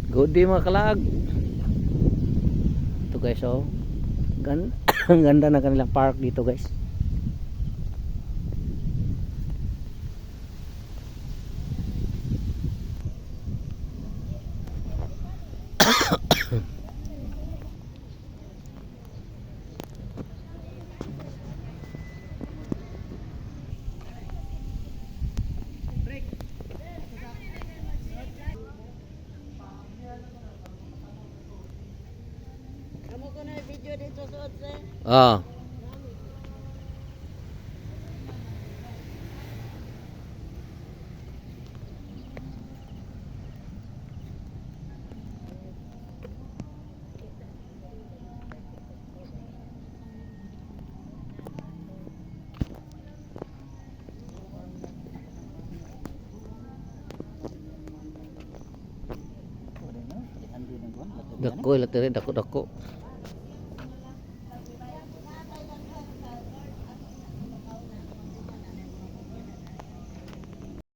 Good day, mga kalag. Ito, guys, oh. Ang ganda ng kanilang park dito, guys. Kamo ko na video dito sa Otse. Ah. Dako ila tere, dako dako.